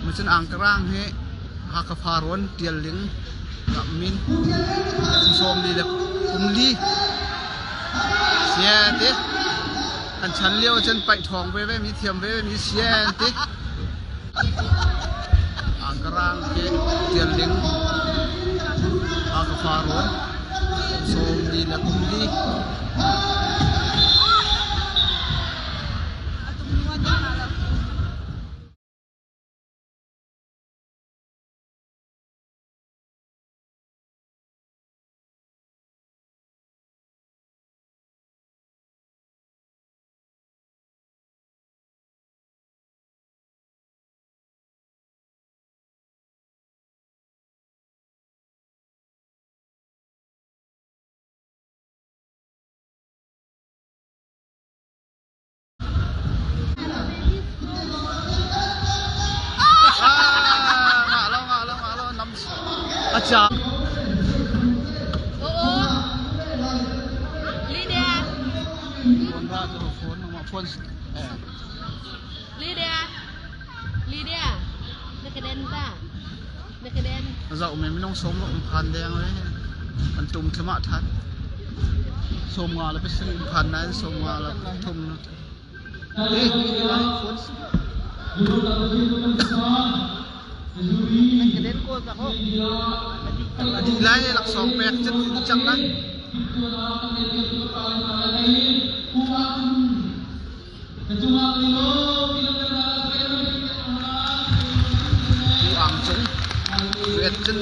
Macun angkarang hi Hakha Farrawn Ṭial Ling min kum 40 le kum li sia ti kan chan lio cun paih ṭhawng veve mi thiam veve mi sia ti angkarang hi Ṭial Ling Hakha Farrawn 40 le kum li. Acha. Lydia. Phone Lydia. Lydia. Na ka den ta. Na ka den. Zau me minung som lo phan deng le an tum thlama than. Som nga le pasarih in phan nain som nga le thum. Eh, phone. Adi lai laksawng pek cun cang la. Ang cung riat cun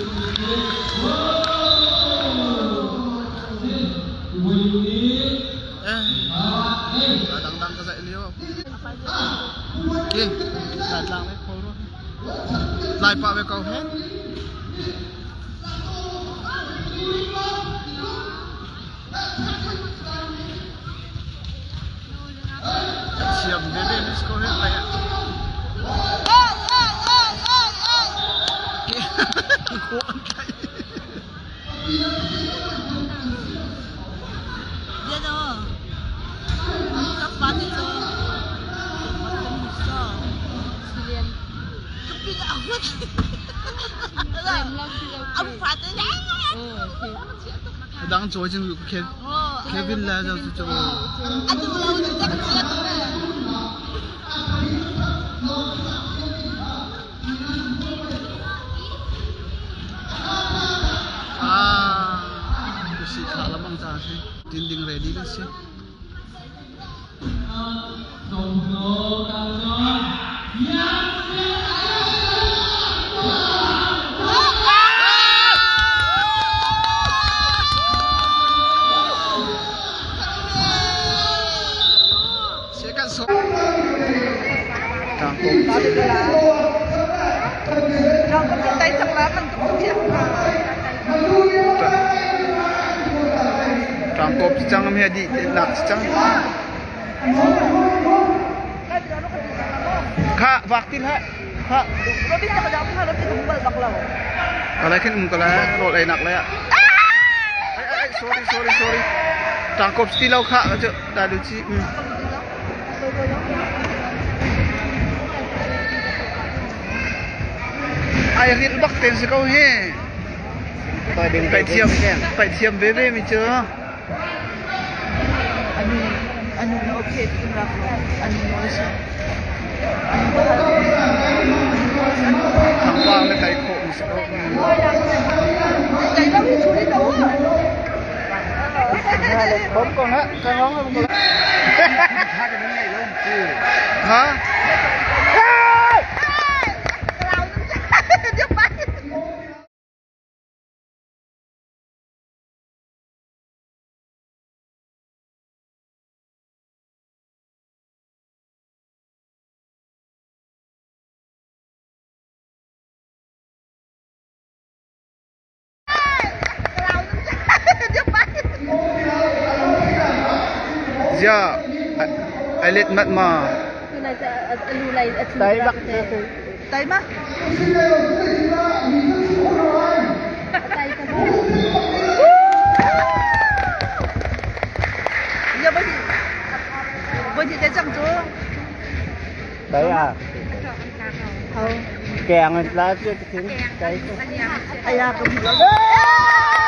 eh dangdang ka zaih lio. Ki, tlang le khawl rua. Tlai pah ve ko he. Thiam veve mis ko he lai ah. Ko an tlaih. Dang cawi cun Kevin le zo cu cu. Ah, si kha lamang ta si. Tin ding ready kan si. Tlangkawp cu cang am hi a dih nak cu cang. Kha vak ti hlah. Kha. Kalai khin um kalai rawl ei nak lai ah. Ai ai sorry sorry sorry. Tlangkawp ti lo kha cu da du chi. Ai rit bak ten si ko hi. Paih thiam paih thiam veve mi cu. Thangpang na kai khawh mi si ko. Bom ko na, ka ngong ko. Ha? Zia, ai let mat ma. Tai bak. Tai ma. Ya bagi. Bagi te chang chu. Tai à. Hau. Keng in tla cu ka thin. Kai. Aya ka mu lo.